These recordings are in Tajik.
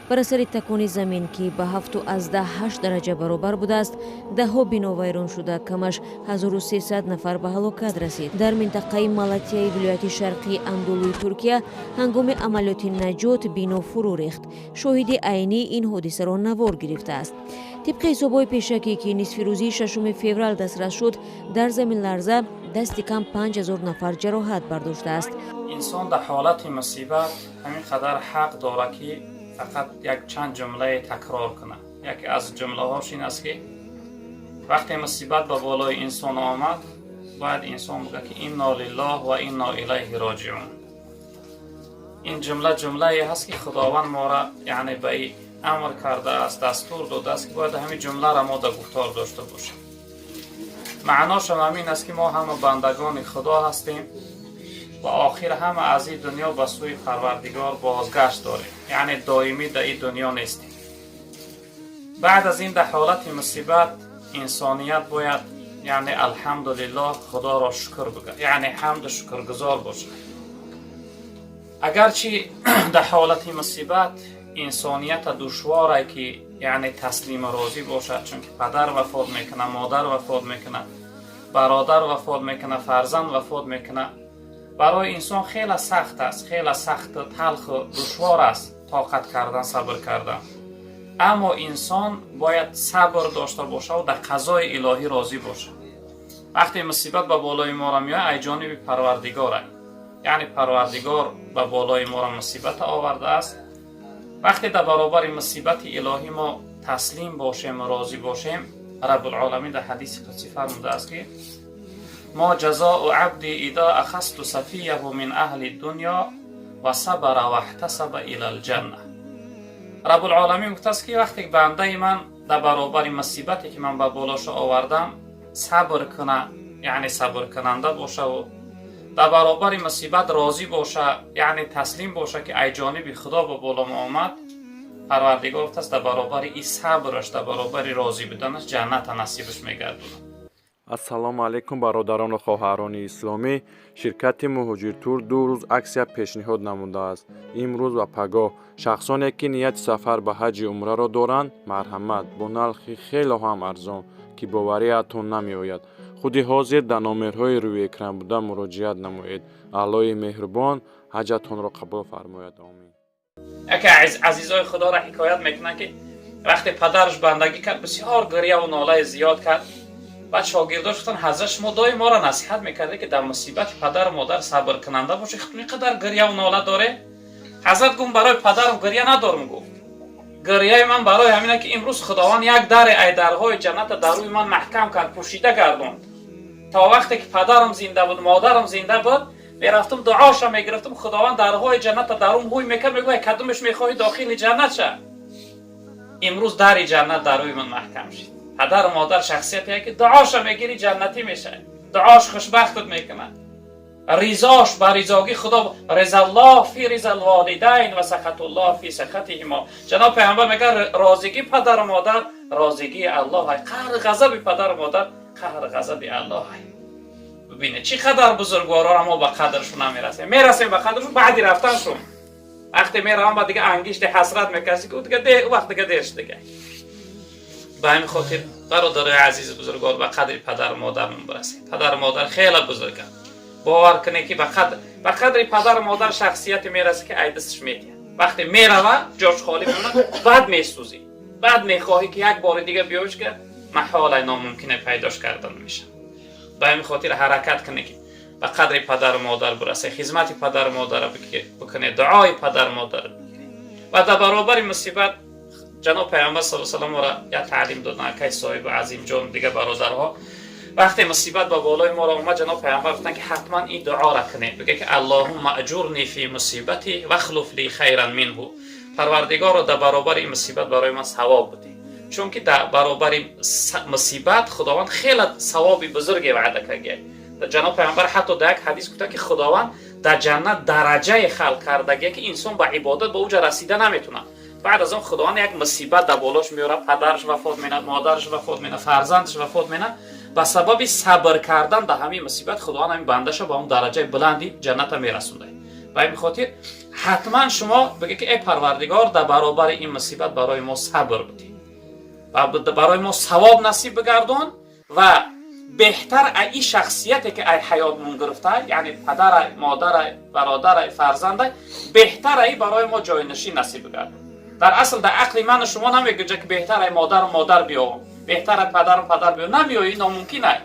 Бар асари такони замин, ки ба 7,8 дараҷа баробар будааст, даҳҳо бино вайрон шуда, камаш 1300 нафар ба ҳалокат расид. Дар минтақаи Малатияи вилояти шарқии Андолуи Туркия ҳангоми амалиёти наҷот бино фурӯ рехт. Шоҳиди айнӣ ин ҳодисаро навор гирифтааст. Тибқи ҳисобҳои пешакӣ, ки нисфирӯзии 6 феврал дастрас шуд, дар заминларза дасти кам 5000 нафар ҷароҳат бардоштааст. Инсон дар ҳолати мусибат ҳамин қадар ҳақ дорад, ки фақат як чанд ҷумлае такрор кунад. Яке аз ҷумлаҳош ин аст, ки вақте мусибат ба болои инсон омад, бояд инсон бигӯяд, ки إنا لله وإنا إليه راجعون. Ин ҷумла ҷумлае ҳаст, ки Худованд моро, яъне, ба амр кардааст, дастур додааст, ки бояд ҳамин ҷумларо мо дар гуфтор дошта бошем. Маъношам ҳамин аст, ки мо ҳама бандагони Худо ҳастем ва охир ҳама аз ин дунё ба сӯи Парвардигор бозгашт дорем, яъне доимӣ дар ин дунё нестем. Баъд аз ин, дар ҳолати мусибат инсоният бояд, яъне, алҳамдулиллоҳ, Худоро шукр бигӯяд, яъне ҳамду шукргузор бошад. Агарчи дар ҳолати мусибат инсонията душворе, ки, яъне, таслиму розӣ бошад, чунки падар вафот мекунад, модар вафот мекунад, бародар вафот мекунад, фарзанд вафот мекунад, барои инсон хеле сахт аст, хеле сахту талху душвор аст тоқат кардан, сабр кардан. Аммо инсон бояд сабр дошта бошаву дар қазои илоҳӣ розӣ бошад. Вақте мусибат ба болои моро меояд, ай ҷониби Парвардигора, яъне Парвардигор ба болои моро мусибата овардааст. Вақте дар баробари мусибати илоҳӣ мо таслим бошем, розӣ бошем, Раббулоламин дар ҳадиси қудсӣ фармудааст, ки ما جزاء عبدي إذا أخذت صفيه من أهل الدنيا وصبر واحتسب إلا الجنة. Раббулоламин гуфтааст, ки вақте бандаи ман дар баробари мусибате, ки ман ба болоша овардам, сабр куна, яъне сабркунанда бошаву дар баробари мусибат розӣ боша, яъне таслим боша, ки ай ҷониби Худо ба боло омад, Парвардигор гуфтааст, дар баробари и сабраш, дар баробари розӣ буданаш ҷанната насибаш мегардонад. Ассалому алайкум, бародарону хоҳарони исломӣ! Ширкати Муҳоҷиртур 2 рӯз аксия пешниҳод намудааст: имрӯз ва пагоҳ. Шахсоне, ки нияти сафар ба ҳаҷи умраро доранд, марҳамат, бо нархи хело ҳам арзон, ки бовариатон намеояд. Худи ҳозир дар номерҳои рӯи экран буда муроҷиат намоед. Аллоҳи меҳрубон ҳаҷатонро қабул фармояд, омин. Яке аз азизои Худоро ҳикоят мекунанд, ки вақте падараш бандагӣ кард, бисёр гиряву нолаи зиёд кард. Баъд шогирдош гуфтанд: «Ҳазрат, шумо доим моро насиҳат мекардед, ки дар мусибати падару модар сабркунанда бошед, худтон ин қадар гиряву нола доре?» Ҳазрат гуфт: «Барои падарам гиря надорам», гуфт. «Гиряи ман барои ҳамина, ки имрӯз Худованд як даре ай дарҳои ҷанната дар рӯи ман маҳкам кард, пӯшида гардонд. То вақте ки падарам зинда буд, модарам зинда буд, мерафтам, дуоша мегирифтам, Худованд дарҳои ҷанната дар рӯм ҳуй мекард, мегӯяд: кадомеш мехоҳӣ, дохили ҷаннат ша. Имрӯз дари ҷаннат дар рӯи ман маҳкам шид». Падару модар шахсияте, ки дуоша мегирӣ, ҷаннатӣ мешавӣ, дуош хушбахтат мекунад, ризош ба ризогӣ Худо. رضا الله في رضا الوالدين وسخط الله في سخطهما. Ҷаноб Пайғамбар мегӯяд: розигӣ падару модар розигии Аллоҳ, қаҳр ғазаби падару модар қаҳр ғазаби Аллоҳ. Бибинед, чӣ қадар бузургворора мо ба қадршон намерасем. Мерасем ба қадршон баъди рафтаншон. Вақте меравам, ба дига ангишти ҳасрат мекаси, ки дига вақт дига дер шудага. Ба ҳамин хотир, бародарои азизу бузургвор, ба қадри падару модармон бирасем. Падару модар хеле бузурганд. Бовар кунед, ки ба қадри падару модар шахсияте мерасад, ки ай дасташ метиҳад. Вақте мерава, ҷош холӣ мемонад, баъд месӯзӣ, баъд мехоҳӣ, ки як бори дига биёш, ки маҳолай, номумкине, пайдош кардан мешавад. Ба ҳамин хотир ҳаракат кунед, ки ба қадри падару модар бирасед, хизмати падару модарро бикунед, дуои падару модарро бигиред. Ва дар баробари мусибат ҷаноб Пайғамбар сал салам ора як таълим додан, акай соҳибу Азимҷон, дига бародарҳо. Вақте мусибат ба болои моро омад, ҷаноб Пайғамбар гуфтанд, ки ҳатман ин дуоро кунед, бигӯ, ки اللهم أجرني في مصيبتي واخلف لي خيرا منه. Парвардигоро, дар баробари ин мусибат барои ман савоб будӣ. Чунки дар баробари мусибат Худованд хеле савоби бузурге ваъда кардия. Ҷаноб Пайғамбар ҳатто дар як ҳадис гуфтанд, ки Худованд дар ҷаннат дараҷае халқ кардагия, ки инсон ба ибодат ба уҷа расида наметавонад. Баъд аз он Худованд як мусибат дар болош меорад: падараш вафот менад, модараш вафот менад, фарзандаш вафот менад. Ба сабаби сабр кардан дар ҳамин мусибат Худованд ҳамин бандаша ба он дараҷаи баланди ҷанната мерасонад. Ба ҳамин хотир ҳатман шумо бигӯед, ки эй Парвардигор, дар баробари ин мусибат барои мо сабр бидӣ ва барои мо савоб насиб бигардон ва беҳтар ай шахсияте ки ай ҳаётмон гирифта, яъне падарай, модарай, бародарай, фарзандай, беҳтар ай барои мо ҷойнишин насиб бигардон. Дар асл дар ақли ману шумо намегунҷа, ки беҳтар ай модару модар биёвам, беҳтар ай падару падар биёвам. Намеои, номумкин ай.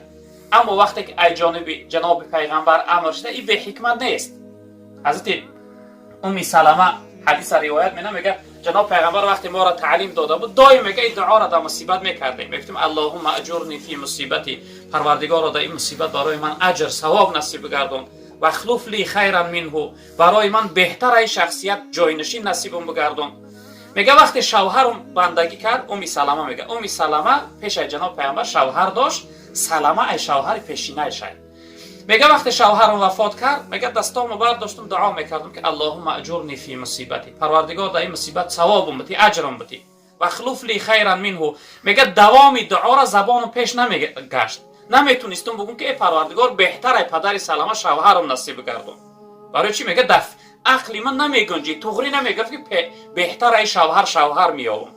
Аммо вақте ки ай ҷониби ҷаноби пайғамбар амр шуда, ин беҳикмат нест. Ҳазрати Уми Салама ҳадиса ривоят мена, мега: ҷаноб пайғамбар вақте моро таълим дода буд, доим мега, ин дуоро дар мусибат мекардем, мегуфтем: "Аллоҳумма аҷурни фи мусибати", Парвардигоро, дар ин мусибат барои ман аҷр, савоб насиб бигардон, واخلف لي خيرا منه, барои ман беҳтар ай шахсият ҷойнишин насибам бигардон. Мега, вақте шавҳарам бандагӣ кард, Уми Салама мега, Уми Салама пеш ай ҷаноб пайғамбар шавҳар дошт, Салама ай шавҳари пешинаашай. Мега, вақте шавҳарам вафот кард, мега, дастому бардоштум, дуо мекардам, ки اللهم أجرني في مصيبتي, Парвардигор, дар ин мусибат савобум бити, аҷрам бити, واخلف لي خيرا منه. Мега, давоми дуоро забонам пеш намегашт, наметунистум бугум, ки эй Парвардигор, беҳтар ай падари Салама шавҳарам насиб бигардон. Барои чӣ? Мега, даф ақли ман намегунҷи, туғрӣ намегирифт, ки беҳтар ай шавҳар шавҳар меёвам.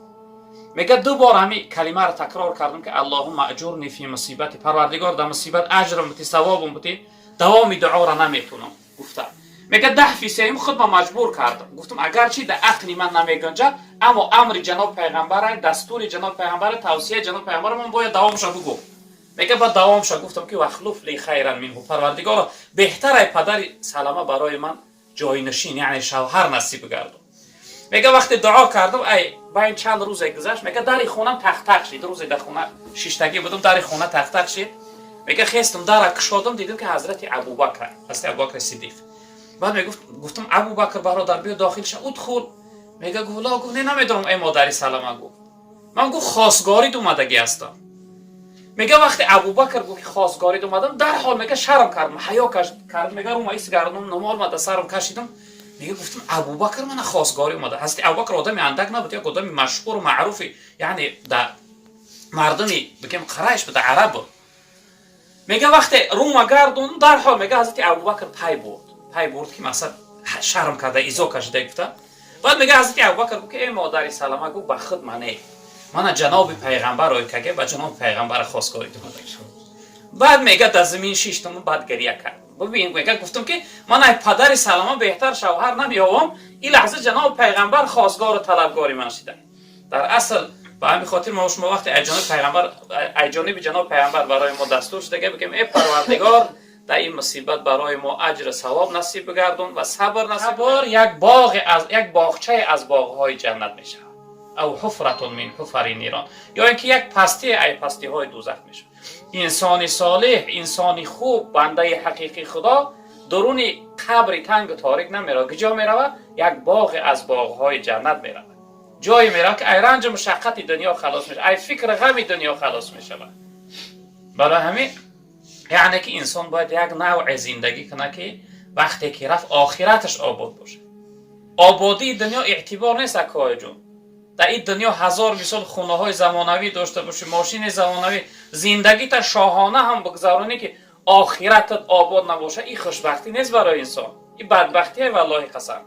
Мега, ду бор ҳами калимаро такрор кардам, ки اللهم أجرني في مصيبتي, Парвардигор, дар мусибат аҷрам бити, савобам бити. Давоми дуоро наметунам гуфта. Мега, дафъи сеюм худма маҷбур кардам, гуфтам: агарчи дар ақли ман намегунҷад, аммо амри ҷаноб пайғамбара, дастури ҷаноб пайғамбара, тавсияи ҷаноб пайғамбара, ман бояд давомша бугӯм. Мега, ба давомша гуфтам, ки واخلف لي خيرا منه, Парвардигоро, беҳтар ай падари Салама барои ман ҷойнишин, яъне шавҳар насиб бигардон. Мега, вақте дуо кардам, ай байн чанд рӯзе гузашт, мега, дари хонам тақтақ шид. Рӯзе дар хона шиштагӣ будам, дари хона тақтақ шид. Мега, хестум, дара кушодам, дидам, ки ҳазрати Абубакр, ҳазрати Абубакри Сиддиқ. Баъд мегуфт, гуфтам: "Абубакр, бародар, биё, дохил ша, ادخل". Мега, гуфт: "لا", гуфт, "не, намедонам, эй модари Салама", гуфт, "ман", гуфт, "хосгорид омадагӣ ҳастам". Мега, вақте Абубакр гуфт, ки хосгорид омадам, дарҳол, мега, шарм кардам, ҳаё кардам. Мега, рума ис гардам, номол ма сарам кашидам. Мега, гуфтам: "Абубакр мана хосгорӣ омада". Ҳазрати Абубакр одами андак набуд, як одами машҳуру маъруфи, яъне да мардуми, бигем, Қурайш буд, араб буд. Мега, вақте рума гардон, дарҳол, мега, ҳазрати Абубакр пай бурд, пай бурд, ки мақсад шарм карда, изо кашида гуфта. Баъд, мега, ҳазрати Абубакр гуфт, ки эй модари Салама, гуфт, ба худ мане, мана ҷаноби пайғамбар ой каге, ба ҷаноби пайғамбара хосгорӣ омада. Баъд, мега, дар замин шиштам, баъд гиря кард. Бибин, мега, гуфтам, ки ман ай падари Салама беҳтар шавҳар намеёвам, ин лаҳза ҷаноби пайғамбар хосгору талабгори ман шида. Дар асл, ба ҳамин хотир мо шумо вақте ай ҷониби пайғамбар, ай ҷониби ҷаноби пайғамбар барои мо дастур шуда, бигем: "Эй Парвардигор, дар ин мусибат барои мо аҷру савоб насиб бигардон ва сабр насиб", як боғе аз як боғчае аз боғҳои ҷаннат мешавад, أو حفرة من حفر النيران, ё ин ки як пастие ай пастиҳои дӯзах мешавад. Инсони солеҳ, инсони хуб, бандаи ҳақиқии Худо дуруни қабри тангу торик намеравад. Куҷо меравад? Як боғе аз боғҳои ҷаннат меравад, ҷое меравад, ки ай ранҷу мушаққати дунё халос мешавад, ай фикри ғами дунё халос мешавад. Барои ҳамин, яъне ки инсон бояд як навъе зиндагӣ кунад, ки вақте ки рафт, охираташ обод бошад. Ободии дунё эътибор нест, акои ҷон. Дар ин дунё ҳазор мисол хонаҳои замонавӣ дошта бошӣ, мошини замонавӣ, зиндагита шоҳона ҳам бигзаронӣ, ки охиратат обод набошад, ин хушбахтӣ нест барои инсон, ин бадбахтие, валлоҳи қасам.